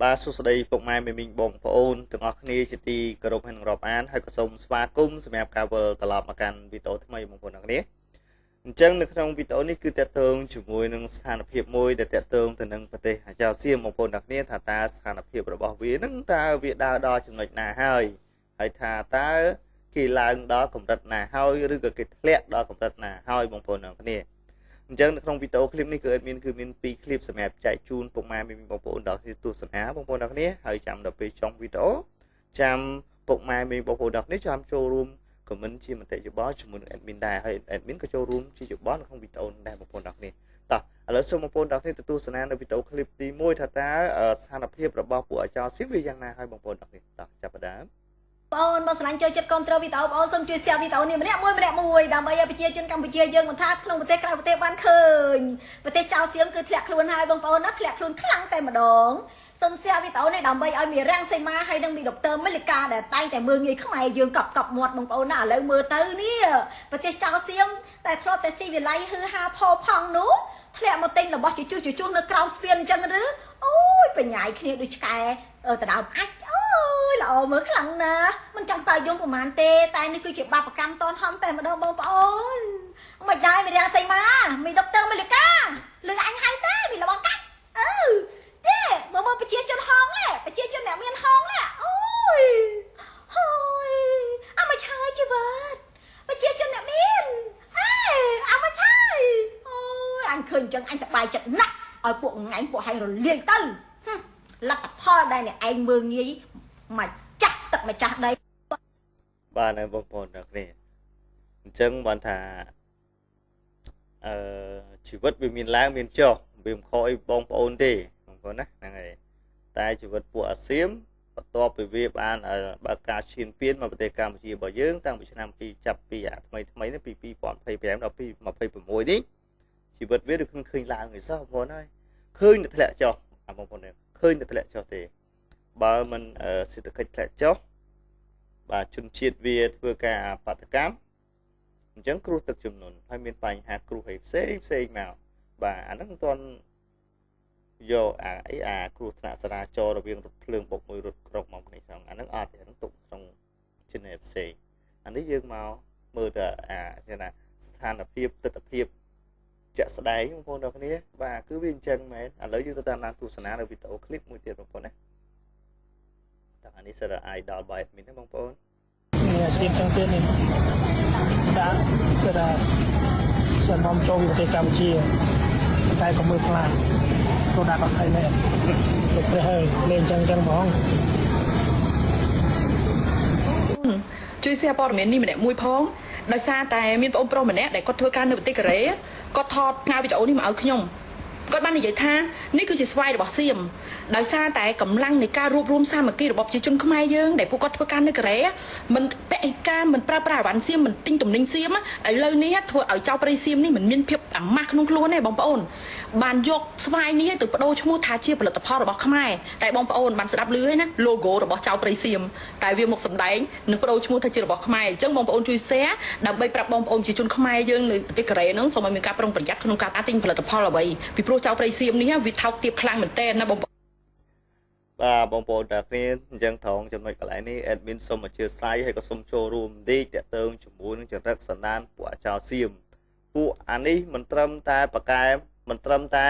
បាទសួស្តីពុកម៉ែមេមីងបងប្អូនទាំងអស់គ្នាជាទីគោរពហើយនឹងរាប់អានហើយក៏សូមស្វាគមន៍សម្រាប់ការវិលត្រឡប់មកកាន់វីដេអូថ្មីបងប្អូនទាំងគ្នាអញ្ចឹងនៅក្នុងវីដេអូនេះគឺតកតងជាមួយនឹងស្ថានភាពមួយដែលតកតងទៅនឹងប្រទេសអាសៀមបងប្អូនទាំងគ្នាថាតើស្ថានភាពរបស់វានឹងតើវាដើរដល់ចំណុចណាហើយហើយថាតើគេឡើងដល់កម្រិតណាហើយឬក៏គេធ្លាក់ដល់កម្រិតណាហើយបងប្អូនទាំងគ្នាអញ្ចឹងនៅក្នុងវីដេអូឃ្លីបនេះគឺ admin គឺមាន2ឃ្លីបសម្រាប់ចែកជូនពុកម៉ែមីបងប្អូនដល់គ្នាទស្សនាបងប្អូនដល់គ្នាហើយចាំដល់ពេលចុងវីដេអូចាំពុកម៉ែមីបងប្អូនដល់គ្នាចាំចូលរួម comment ជាមតិយោបល់ជាមួយនឹង admin ដែរហើយ admin ក៏ចូលរួមជាយោបល់នៅក្នុងវីដេអូនេះដែរបងប្អូនដល់គ្នាតោះឥឡូវសូមបងប្អូនដល់គ្នាទៅទស្សនានៅវីដេអូឃ្លីបទី1ថាតើស្ថានភាពរបស់ពួកអាចោស៊ីវាយ៉ាងណាហើយបងប្អូនដល់គ្នាតោះចាប់ផ្ដើម បងអូនបើស្រឡាញ់ចូលចិត្តគ្រប់គ្រងវីដេអូបងអូនសូមជួយ share វីដេអូនេះម្នាក់មួយម្នាក់មួយដើម្បីឲ្យប្រជាជនកម្ពុជាយើងមិនថាក្នុងប្រទេសក្រៅប្រទេសបានឃើញប្រទេសចៅសៀមគឺធ្លាក់ខ្លួនហើយបងប្អូនណាធ្លាក់ខ្លួនខ្លាំងតែម្ដងសូម share វីដេអូនេះដើម្បីឲ្យមានរាំងសីមាហើយនិងមានដុកទ័រមីលីកាដែលតែងតែមើលងាយខ្មែរយើងកប់កប់មាត់បងប្អូនណាឥឡូវមើលទៅនេះប្រទេសចៅសៀមតែធ្លាប់តែស៊ីវិល័យហឺហាផោផង់នោះធ្លាក់មកទិញរបស់ជជុះជជុះនៅក្រោមស្ពានអញ្ចឹងឬអូយបញ្ញាយគ្នាដូចឆ្កែដដើមអាចអូយល្អមើលខ្លាំងណាស់មិនចង់សើចយំប្រហែលទេតែនេះគឺជាបាបកម្មតនហំតែម្ដងបងប្អូនមិនដែរមីរាំងសីមាមីដុកទ័រមីលីកាលឺអញហៅទេមីរបស់កាច់អឺទេមើលមើលប្រជាជនហងទេប្រជាជនអ្នកមានហងទេអូយហើយអមឆាយជីវិតប្រជាជនអ្នកមានអេអមឆាយអូយអញឃើញអញ្ចឹងអញសប្បាយចិត្តណាស់ឲ្យពួកងឯងពួកហែងរលាយទៅលទ្ធផលដែលអ្នកឯងមើងងាយម្ចាស់ទឹកម្ចាស់ដីបាទហើយបងប្អូនទាំងគ្នាអញ្ចឹងបានថាអឺជីវិតវាមានឡើងមានចុះវាមិនខុសអីបងប្អូនទេបងប្អូនណាហ្នឹងហើយតែជីវិតពួកអាសៀមបន្ទាប់ពីវាបានបើកការឈានពានមកប្រទេសកម្ពុជារបស់យើងតាំងពីឆ្នាំ2ចាប់ពីអាថ្មីថ្មីនេះពី2025ដល់2026នេះជីវិតវាដូចឃើញឡើងឯសោះបងប្អូនហើយឃើញតែធ្លាក់ចុះអាបងប្អូនឃើញតែធ្លាក់ចុះទេបើមិនសេដ្ឋកិច្ចធ្លាក់ចុះបាទជនជាតិវាធ្វើការបដកម្មអញ្ចឹងគ្រោះទឹកជំនន់ហើយមានបញ្ហាគ្រោះអីផ្សេងផ្សេងមកបាទអាហ្នឹងមិនទាន់យកអាអីអាគ្រោះថ្នាក់ចរាចរណ៍រវាងរថភ្លើងបុកមួយរថក្រុកមកនេះក្នុងអាហ្នឹងអត់ទេអាហ្នឹងទុកក្នុង channel ផ្សេងអានេះយើងមកមើលតែអាគេថាស្ថានភាពទស្សនភាពជាក់ស្ដែងបងប្អូនទាំងគ្នាបាទគឺវាអញ្ចឹងមែនឥឡូវយើងទៅតាមដានទស្សនានៅវីដេអូឃ្លីបមួយទៀតបងប្អូនណាតើអានេះសិតតែ idol របស់ admin ណាបងប្អូននេះអាសៀមចឹងទៀតនេះដាក់សិតតែសិននាំចូលពីប្រទេសកម្ពុជាតែក៏មើលខ្លាំងទៅដាក់អត់ថៃមែនលោកព្រះហើយលេងចឹងចឹងហ្មងជួយ share ព័ត៌មាននេះម្នាក់មួយផងដោយសារតែមានបងប្រុសម្នាក់ដែលគាត់ធ្វើការនៅប្រទេសកូរ៉េគាត់ថតផ្ញើវីដេអូនេះមកឲ្យខ្ញុំគាត់បាននិយាយថានេះគឺជាស្វ័យរបស់សៀមដោយសារតែកម្លាំងនៃការរួបរวมសាមគ្គីរបស់ប្រជាជនខ្មែរយើងដែលពួកគាត់ធ្វើការនៅកូរ៉េមិនពាក់ឯកាមិនប្រើប្រាស់អវ៉ាន់សៀមមិនទិញទំនិញសៀមឥឡូវនេះធ្វើឲ្យចៅព្រៃសៀមនេះមិនមានភាពអាម៉ាស់ក្នុងខ្លួនទេបងប្អូនបានយកស្វាយនេះទៅបដូរឈ្មោះថាជាផលិតផលរបស់ខ្មែរតែបងប្អូនបានស្ដាប់ឮហើយណា logo របស់ចៅព្រៃសៀមតែវាមកសម្ដែងនឹងបដូរឈ្មោះថាជារបស់ខ្មែរអញ្ចឹងបងប្អូនជួយ share ដើម្បីប្រាប់បងប្អូនប្រជាជនខ្មែរយើងនៅប្រទេសកូរ៉េហ្នឹងសូមឲ្យមានការប្រុងប្រយ័ត្នក្នុងការទិញផលិតផលអ្វីពីព្រោះចៅព្រៃសៀមនេះវាថោកទាបខ្លាំងមែនទែនណាបងបាទបងប្អូនទាំងគ្នាអញ្ចឹងត្រង់ចំណុចកន្លែងនេះ admin សូមអធិស្ឋានហើយក៏សូមចូលរួមបន្តិចតាក់ទងជាមួយនឹងចរិតសន្តានពួកអាចោសៀមពួកអានេះមិនត្រឹមតែប្រកែមិនត្រឹមតែ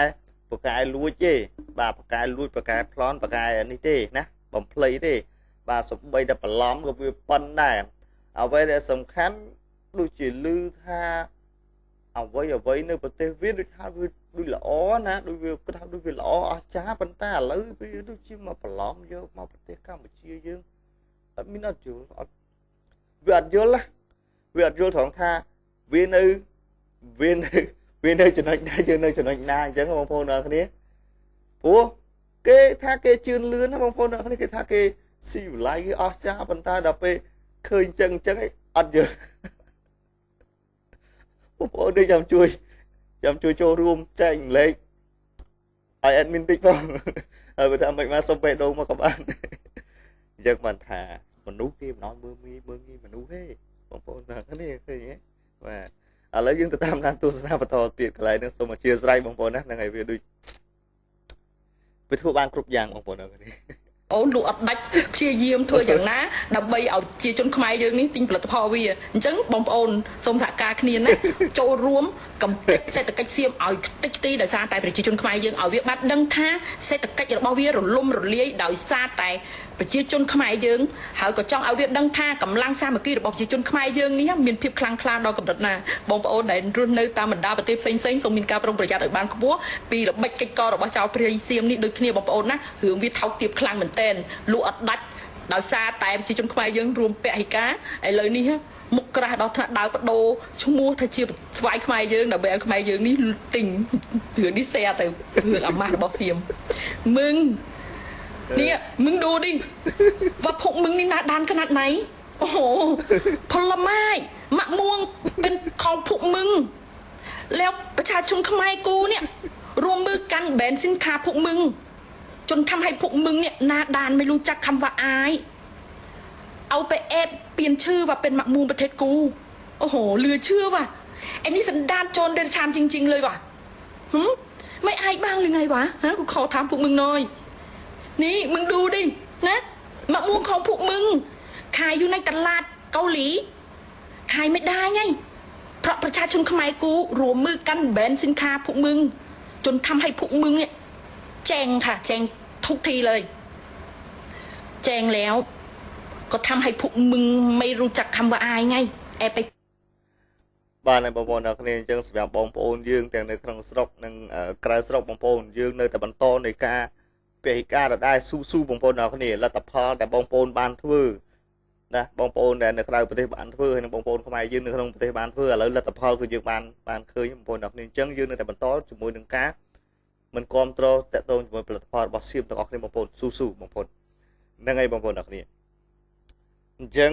ប្រកែលួចទេបាទប្រកែលួចប្រកែប្លន់ប្រកែនេះទេណាបំភ្លៃទេបាទសំបីតែបន្លំក៏វាប៉ុនដែរអ្វីដែលសំខាន់ដូចជាឮថាអ្វីនៅប្រទេសវាដូចថាវាដូចល្អណាដូចវាគិតថាដូចវាល្អអស្ចារ្យប៉ុន្តែឥឡូវវាដូចជាមកបន្លំយកមកប្រទេសកម្ពុជាយើងអត់មានអត់យល់អត់វាអត់យល់ណាវាអត់យល់ត្រង់ថាវានៅវានៅចំណុចណាយើងនៅចំណុចណាអញ្ចឹងបងប្អូនទាំងគ្នាព្រោះគេថាគេជឿនលឿនណាបងប្អូនទាំងគ្នាគេថាគេស៊ីវិល័យគេអស្ចារ្យប៉ុន្តែដល់ពេលឃើញអញ្ចឹងអីអត់យល់បងប្អូននេះចាំជួយចូលរួមចែកម្លែកឲ្យ admin តិចផងហើយបើថាមិនមកសុំបេះដូងមកក៏បានអញ្ចឹងបានថាមនុស្សគេមិនឲ្យមើលងាយមនុស្សទេបងប្អូនទាំងគ្នាឃើញទេបាទឥឡូវយើងទៅតាមដានទស្សនាបន្តទៀតកន្លែងនេះសូមអធិស្ឋានបងប្អូនណាហ្នឹងហើយវាដូច វាធ្វើបានគ្រប់យ៉ាងបងប្អូនអរគ្នា អូនលក់អត់ដាច់ព្យាយាមធ្វើយ៉ាងណាដើម្បីឲ្យជាជនខ្មែរយើងនេះទិញផលិតផលវាអញ្ចឹងបងប្អូនសូមសហការគ្នាណាចូលរួមកំទេចសេដ្ឋកិច្ចសៀមឲ្យខ្ទេចខ្ទីដោយសារតែប្រជាជនខ្មែរយើងឲ្យវាបានដឹងថាសេដ្ឋកិច្ចរបស់វារលំរលាយដោយសារតែប្រជាជនខ្មែរយើងហើយក៏ចង់ឲ្យវាដឹងថាកម្លាំងសាមគ្គីរបស់ប្រជាជនខ្មែរយើងនេះមានភាពខ្លាំងក្លាដល់កម្រិតណាបងប្អូនដែលរស់នៅតាមបណ្ដាប្រទេសផ្សេងផ្សេងសូមមានការប្រុងប្រយ័ត្នឲ្យបានខ្ពស់ពីល្បិចកិច្ចកររបស់ចៅព្រាយសៀមនេះដូចគ្នាបងប្អូនណារឿងវាថោកទាបខ្លាំងមែនទែនលក់អត់ដាច់ដោយសារតែប្រជាជនខ្មែរយើងរួមពហិការឥឡូវនេះមុខក្រាស់ដល់ថ្នាក់ដើរបដូរឈ្មោះថាជាស្វាយខ្មែរយើងដើម្បីឲ្យខ្មែរយើងនេះទិញរឿងនេះ share ទៅរឿងអាម៉ាស់របស់សៀមមឹងនេះมึงดูดิว่าพวกมึงนี่หน้าด้านขนาดไหนโอ้โหผลไม้มะม่วงเป็นของพวกมึงแล้วประชาชนខ្មែរกูเนี่ยรวมมือกันแบนสินค้าพวกมึงจนทำให้พวกมึงเนี่ยหน้าด้านไม่รู้จักคำว่าอายเอาไปแอบเปลี่ยนชื่อว่าเป็นมะม่วงประเทศกูโอ้โหเหลือเชื่อว่ะไอ้นี่สันดานโจรเดรัจฉานจริงๆเลยว่ะไม่อายบ้างหรือไงวะฮะกูขอถามพวกมึงหน่อยนี่มึงดูดินะมะม่วงของพวกมึงขายอยู่ในตลาดเกาหลีขายไม่ได้ไงเพราะประชาชนខ្មែរกูรวมมือกันแบนสินค้าพวกมึงจนทำให้พวกมึงเนี่ยแจงค่ะแจงทุกทีเลยแจงแล้วก็ทำให้พวกมึงไม่รู้จักคำว่าอายไงแอบไป បាទបងប្អូនអ្នកគ្នាអញ្ចឹងសម្រាប់បងប្អូនយើងទាំងនៅក្នុងស្រុកនិងក្រៅស្រុកបងប្អូនយើងនៅតែបន្តនៃការពហិការដដែលស៊ូស៊ូបងប្អូនអ្នកគ្នាលទ្ធផលដែលបងប្អូនបានធ្វើណាបងប្អូនដែលនៅក្រៅប្រទេសបានធ្វើហើយនិងបងប្អូនខ្មែរយើងនៅក្នុងប្រទេសបានធ្វើឥឡូវលទ្ធផលគឺយើងបានឃើញបងប្អូនអ្នកគ្នាអញ្ចឹងយើងនៅតែបន្តជាមួយនឹងការមិនគ្រប់គ្រងតាក់ទងជាមួយផលិតផលរបស់សៀមទាំងអស់គ្នាបងប្អូនស៊ូស៊ូបងប្អូនហ្នឹងហើយបងប្អូនអ្នកគ្នាអញ្ចឹង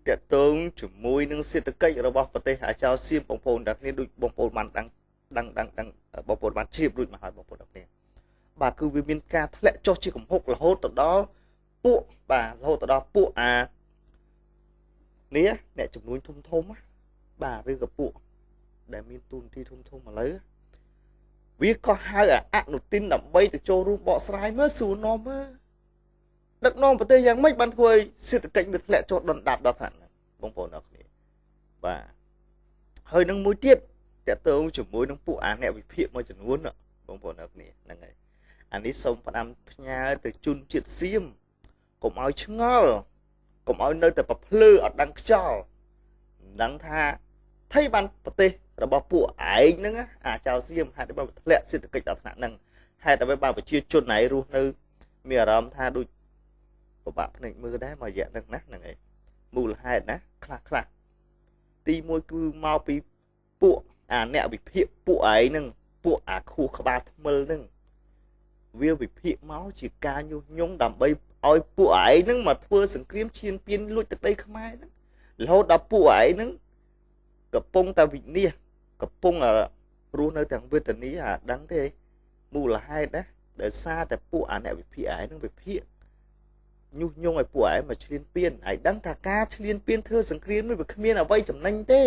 តាក់ទងជាមួយនឹងសេដ្ឋកិច្ចរបស់ប្រទេសអាចោសៀមបងប្អូនអ្នកគ្នាដូចបងប្អូនបានដឹងដឹងដឹងដឹងបងប្អូនបានជ្រាបរួចមកហើយបងប្អូនអ្នកគ្នាបាទគឺវាមានការធ្លាក់ចុះជាកំហុករហូតទៅដល់ពួកបាទរហូតទៅដល់ពួកអានេះអ្នកចំនួនធំធំបាទឬក៏ពួកដែលមានទូនទីធំធំឥឡូវវាក៏ហៅអនុទិនដើម្បីទៅចូលរួមបកស្រាយមើលសួរនាំមើលដឹកនាំប្រទេសយ៉ាងម៉េចបានធ្វើឲ្យសេដ្ឋកិច្ចវាធ្លាក់ចុះដុនដាបដល់ថ្នាក់ហ្នឹងបងប្អូនអរគ្នាបាទហើយនឹងមួយទៀតតើតើជាមួយនឹងពួកអាអ្នកវិភាគមួយចំនួនបងប្អូនអរគ្នាហ្នឹងហើយអានេះសូមផ្ដាំផ្ញើទៅជនជាតិសៀមកុំឲ្យឆ្ងល់កុំឲ្យនៅតែប្រភ្លឺអត់ដឹងខ្យល់មិនដឹងថាថៃបានប្រទេសរបស់ពួកឯងហ្នឹងអាចៅសៀមហេតុអ្វីបានធ្លាក់សេដ្ឋកិច្ចដល់ថ្នាក់ហ្នឹងហេតុអ្វីបានប្រជាជនឯងរស់នៅមានអារម្មណ៍ថាដូចពិបាកភ្នែកមើលដែរមួយរយៈហ្នឹងណាហ្នឹងឯងមូលហេតុណាខ្លះខ្លះទីមួយគឺមកពីពួកអាអ្នកវិភាគពួកឯងហ្នឹងពួកអាខួរក្បាលថ្មិលហ្នឹងវាវិភាគមកជាការញុះញង់ដើម្បីឲ្យពួកឯងហ្នឹងមកធ្វើសង្គ្រាមឈានពានលួចទឹកដីខ្មែរហ្នឹងរហូតដល់ពួកឯងហ្នឹងកំពុងតែវិនិច្ឆ័យកំពុងរស់នៅទាំងវេទនាអាដឹងទេមូលហេតុណាដោយសារតែពួកអាអ្នកវិភាគឯងហ្នឹងវិភាគញុះញង់ឲ្យពួកឯងមកឈ្លានពានឯងដឹងថាការឈ្លានពានធ្វើសង្គ្រាមនេះវាគ្មានអ្វីចំណេញទេ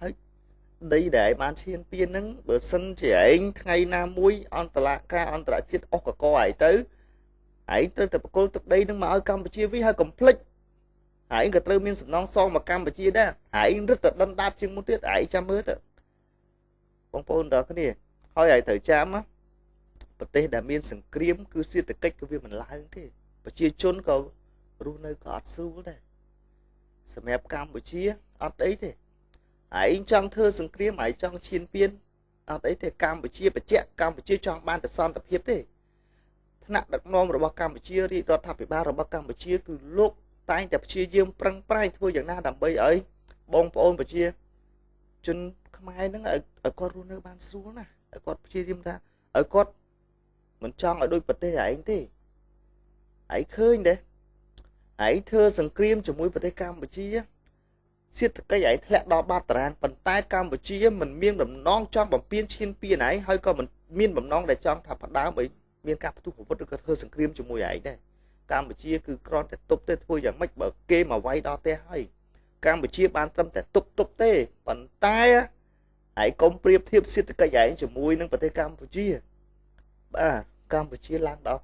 ហើយដីដែលឯងបានឈ្លានពានហ្នឹងបើសិនជាឯងថ្ងៃណាមួយអន្តរការអន្តរជាតិអស់កកឯងទៅឯងត្រូវតែបកគលទឹកដីហ្នឹងមកឲ្យកម្ពុជាវិញហើយកុំភ្លេចឯងក៏ត្រូវមានសំណងសងមកកម្ពុជាដែរឯងរឹតតែដុនដាបជាងមុនទៀតឯងចាំមើលទៅបងប្អូនទាំងគ្នាហើយឯងត្រូវចាំប្រទេសដែលមានសង្គ្រាមគឺសេដ្ឋកិច្ចក៏វាមិនឡើងទេប្រជាជនក៏រស់នៅក៏អត់ស្រួលដែរសម្រាប់កម្ពុជាអត់អីទេឯងចង់ធ្វើសង្គ្រាមឯងចង់ឈានពានអត់អីទេកម្ពុជាបច្ចៈកម្ពុជាចង់បានតែសន្តិភាពទេថ្នាក់ដឹកនាំរបស់កម្ពុជារាជរដ្ឋាភិបាលរបស់កម្ពុជាគឺលោកតែងតែព្យាយាមប្រឹងប្រែងធ្វើយ៉ាងណាដើម្បីឲ្យបងប្អូនប្រជាជនខ្មែរហ្នឹងឲ្យគាត់រស់នៅបានស្រួលណាឲ្យគាត់ព្យាយាមថាឲ្យគាត់មិនចង់ឲ្យដូចប្រទេសឯងទេឯងឃើញទេឯងធ្វើសង្គ្រាមជាមួយប្រទេសកម្ពុជាសេដ្ឋកិច្ចឯងធ្លាក់ដល់បាតតារាងប៉ុន្តែកម្ពុជាមិនមានបំណងចង់បំពេញឈានពានឯងហើយក៏មិនមានបំណងដែលចង់ថាផ្ដើមឲ្យមានការផ្ទុះអាវុធឬក៏ធ្វើសង្គ្រាមជាមួយឯងដែរកម្ពុជាគឺគ្រាន់តែទប់ទេធ្វើយ៉ាងម៉េចបើគេមកវាយដល់ផ្ទះហើយកម្ពុជាបានត្រឹមតែទប់ទប់ទេប៉ុន្តែឯងកុំប្រៀបធៀបសេដ្ឋកិច្ចឯងជាមួយនឹងប្រទេសកម្ពុជាបាទ កម្ពុជាឡើងដល់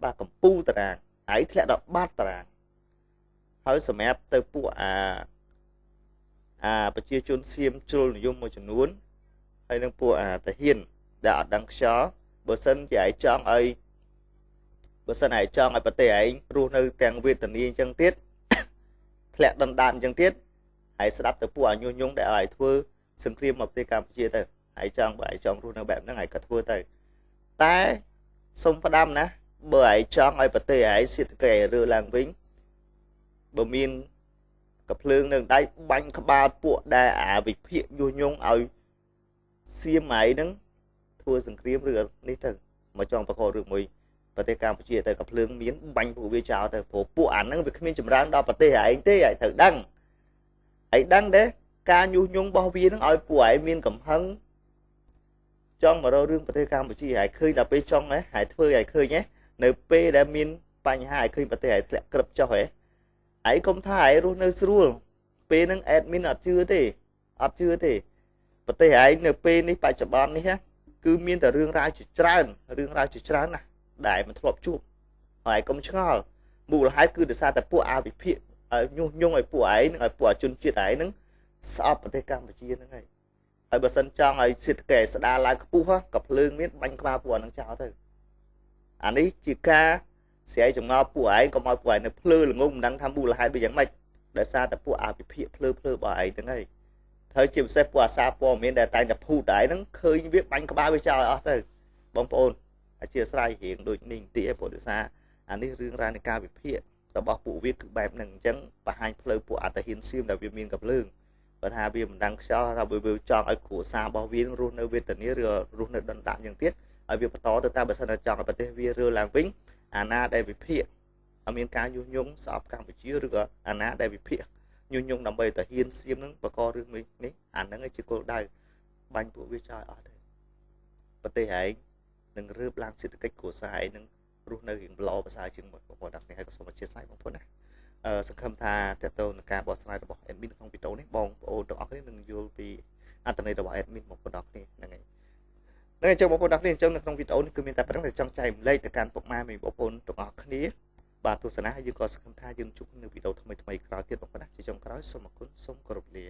បាទកម្ពូលតារាងឯងធ្លាក់ដល់បាតតារាងហើយសម្រាប់ទៅពួកអាប្រជាជនសៀមជ្រុលនិយមមួយចំនួនហើយនឹងពួកអាតាហ៊ានដែលអត់ដឹងខ្យល់បើសិនជាឯងចង់ឲ្យបើសិនឯងចង់ឲ្យប្រទេសឯងរស់នៅទាំងវេទនាអញ្ចឹងទៀតធ្លាក់ដណ្ដើមអញ្ចឹងទៀតហើយស្ដាប់ទៅពួកអាញុះញង់ដែលឲ្យធ្វើសង្គ្រាមមកប្រទេសកម្ពុជាទៅហើយចង់បើឯងចង់រស់នៅបែបហ្នឹងឯងក៏ធ្វើទៅតែសូមផ្ដាំណាបើឯងចង់ឲ្យប្រទេសឯងសេដ្ឋកិច្ចឯងរើឡើងវិញបើមានកាភ្លើងនឹងដៃបាញ់ក្បាលពួកដែលអាវិភាគញុះញង់ឲ្យសៀមឯងហ្នឹងធ្វើសង្គ្រាមឬនេះទៅមកចង់ប្រកបរឿងមួយប្រទេសកម្ពុជាទៅកាភ្លើងមានបាញ់ពួកវាចោលទៅព្រោះពួកអាហ្នឹងវាគ្មានចម្រើនដល់ប្រទេសឯងទេឯងត្រូវដឹងឯងដឹងទេការញុះញង់របស់វាហ្នឹងឲ្យពួកឯងមានកំហឹងចង់មករករឿងប្រទេសកម្ពុជាហើយឃើញដល់ពេលចង់ហ៎ហើយធ្វើឲ្យឃើញហ៎នៅពេលដែលមានបញ្ហាឲ្យឃើញប្រទេសឯងធ្លាក់ក្រឹបចុះហ៎ឯងកុំថាឯងរស់នៅស្រួលពេលហ្នឹង admin អត់ជឿទេអត់ជឿទេប្រទេសឯងនៅពេលនេះបច្ចុប្បន្ននេះគឺមានតែរឿងរ៉ាវជាច្រើនរឿងរ៉ាវជាច្រើនណាស់ដែលមិនធ្លាប់ជួបហើយកុំឆ្ងល់មូលហេតុគឺដោយសារតែពួកអាវិភាគឲ្យញុះញង់ឲ្យពួកឯងនឹងឲ្យពួកជនជាតិឯងនឹងស្អប់ប្រទេសកម្ពុជាហ្នឹងហើយហើយបើសិនចង់ឲ្យសេដ្ឋកិច្ចស្ដារឡើងខ្ពស់ក៏ភ្លើងមានបាញ់ក្បាលពួកអានឹងចោលទៅអានេះជាការស្រែកចម្ងល់ពួកឯងកុំឲ្យពួកឯងនៅភ្លើល្ងងមិនដឹងថាមូលហេតុវាយ៉ាងម៉េចដោយសារតែពួកអាវិភាគភ្លើភ្លើរបស់ឯងហ្នឹងហើយហើយជាពិសេសពួកអាសាព័ត៌មានដែលតែងតែភូតឯងហ្នឹងឃើញវាបាញ់ក្បាលវាចោលឲ្យអស់ទៅបងប្អូនអធិស្ឋានរៀងដូចនេះបន្តិចឯងព្រោះដោយសារអានេះរឿងរ៉ាវនៃការវិភាគរបស់ពួកវាគឺបែបហ្នឹងអញ្ចឹងបង្ហាញផ្លូវពួកអត្តហ៊ានសៀមដែលវាមានកំភ្លើងបើថាវាមិនដឹងខ្យល់ថាវាចង់ឲ្យគ្រួសាររបស់វារស់នៅវេទនាឬរស់នៅដុនដាបយ៉ាងទៀតឲ្យវាបន្តទៅតាមបើសិនតែចង់ឲ្យប្រទេសវារើឡើងវិញអាណាដែលវិភាគឲ្យមានការញុះញង់ស្អប់កម្ពុជាឬក៏អាណាដែលវិភាគញុះញង់ដើម្បីតែហ៊ានសៀមនឹងបករឿងនេះអាហ្នឹងជាគោលដៅបាញ់ពួកវាចោលអស់ទៅប្រទេសឯងនឹងរើបឡើងសេដ្ឋកិច្ចគ្រួសារឯងនឹងរស់នៅរៀងល្អប្រសើរជាងមុនបងប្អូនទាំងនេះហើយក៏សូមអធិស្ឋានបងប្អូនណាសង្ឃឹមថាតើតើនឹងការបកស្រាយរបស់ admin ក្នុងវីដេអូនេះបងប្អូនទាំងអស់គ្នានឹងយល់ពីអត្ថន័យរបស់ admin បងប្អូនទាំងគ្នាហ្នឹងហើយហ្នឹងអញ្ចឹងបងប្អូនទាំងគ្នាអញ្ចឹងនៅក្នុងវីដេអូនេះគឺមានតែប៉ុណ្្នឹងតែចង់ចែកម្លែកទៅកាន់ពុកម៉ែមីបងប្អូនទាំងអស់គ្នាបាទទស្សនាហើយយើងក៏សង្ឃឹមថាយើងជួបនៅវីដេអូថ្មីៗក្រោយទៀតបងប្អូនណាជាចុងក្រោយសូមអរគុណសូមគោរពលា